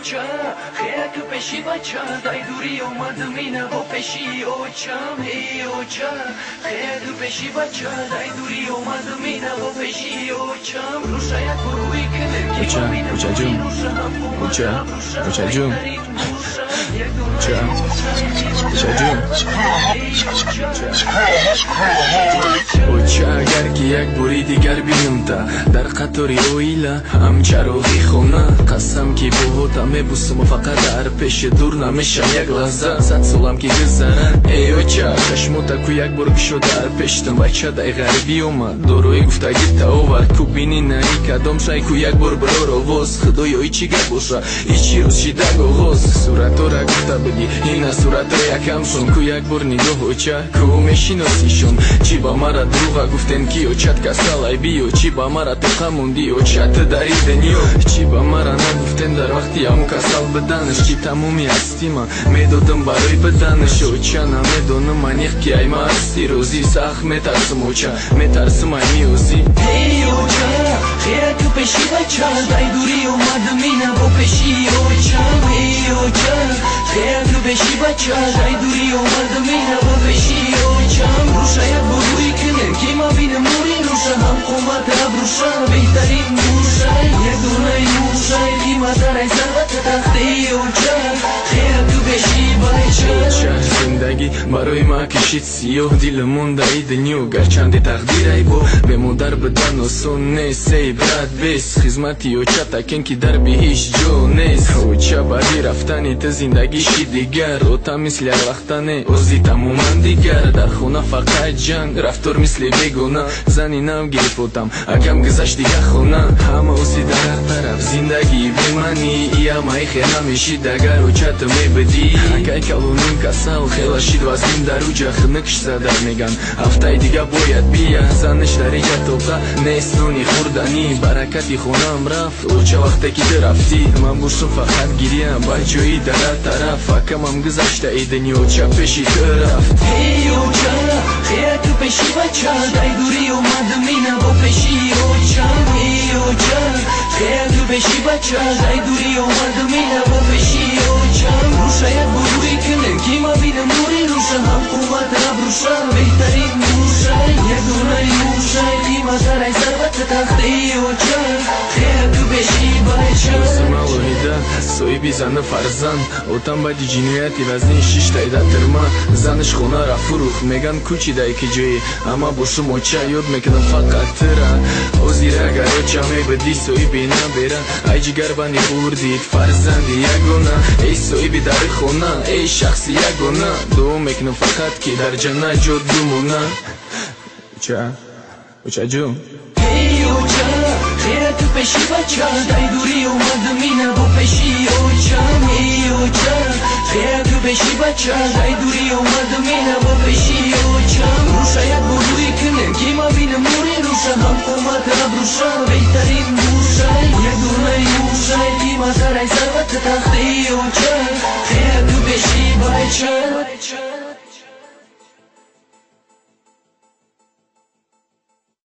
оча, хея ту пеши бача, дай дури омадам ина бо пеши очам. Эй оча, хея ту пеши бача, дай дури омадам ина бо пеши очам. Руша як бурӯи кунем ки Оча, очаҷон, оча, очаҷон, оча, очаҷон. Оча, агар ки як бори дигар бинам та дар қатори оила ҳам чароғи хона, қасам ки боҳота мебусам, фақат дар пеши дур намешам як лаҳза, 100 солам ки гузарад. Эй оча, чашмота ку як бор кишо дар пештам, бача дай ғарибӣ омад, дорои гуфтагӣ таовар, ку бини наи кадом шай, ку як бор бирор овоз. Худоё, и чӣ гап боша, и чӣ рӯз шидаг оғоз? Суратора гуфта будӣ, ина суратро якамшон, ку як бор нигоҳ, оча, ку мешиносишон. Чӣ ба мара дурӯға гуфтен ки очат касалай, биё, чӣ ба мара тоқа мондӣ, оча, ту дар ин дунё? Чӣ ба мара нагуфтен дар вақти ҳамун касал биданаш, ки тамоми ҳастима медодам барои биданаш? Оча, намедонам аниқ ки ай ма ҳасти розӣ, сахт метарсам, оча, метарсам ай миёзӣ. Эй оча, хея ту пеши бача, дай дури омадам ина бо пеши очам. Эй оча, хея ту пеши бача, дай дури омадам ина бо пеши очам. Руша як бурӯи кунем ки ма бинам нури руша, ҳам қомат абруша, беҳтарин муша, як донаи мушай қиматтарай сарвати тахти. Оча, хея ту пеши бача. Оча, зиндагӣ барои ма кишид сиёҳ, дилам мондаи дунё, гарчанде тақдирай бо бемодар бидан осон нест. Эй брат, бес хизмати оча такен ки дар биҳишт ҷо нест. Оча, баъди рафтани ту зиндагӣ ши дигар, ота мисли ҳарвақта не, ози тамоман дигар. Дар хона фақат ҷанг, рафтор мисли бегона, зани нав гирифотам, акам гузашт дигар хона. Ҳама ози дар ҳар тараф зиндагии бемаънӣ, иамаи хел намешид агар оча ту мебудӣ. Акай калоним касал хела шид, вазнин дар уҷа хунукш зада, меган ҳафтаи дига бояд бия. Заниш дар иҷа тоқа нест, нони хӯрданӣ, баракати хонаам рафт, оча, вақте ки ту рафтӣ. Ман бошам фақат гиря ба ҷои дар ҳар тараф, акамам гузашта и дунё, оча, пеши ту рафт. Эй оча, хея ту пеши бача, дай дури омадам ина бо пеши очам. Эй оча, хея ту пеши бача, дай дури омадам ина бо пеши очам. Руша як бурӯи кунем ки ма бинам нури руша, ҳам қувват абруша, беҳтарин муша, як донаи мушай қиматтарай сарвати тахти. Оча, хея ту пеши бача. Рӯзи алоҳида, соҳиби зану фарзанд, отам баъди ҷинояти вазнин шиштай дар тирма, занаш хонара фурӯхт, меган кӯчидай ки ҷое. Ама бошум, оча, ёд мекунам фақат тура. Ҳозир агар оча мебудӣ, соҳиби набера, ай ҷигарбанди хурдид, фарзанди ягона, эй соҳиби дари хона, эй шахси ягона, дуо мекунам фақат ки дар ҷаннат ҷо бимона. Оча, очаҷон. Эй оча, хея ту пеши бача, дай дури омадам ина бо пеши очам. Эй оча, хея ту пеши бача, дай дури омадам ина бо пеши очам. Руша як бурӯи кунем ки ма бинам нури руша, ҳам қомат абруша, беҳтарин муша, як донаи мушай қиматтарай сарвати тахти. Оча, хея ту пеши бача.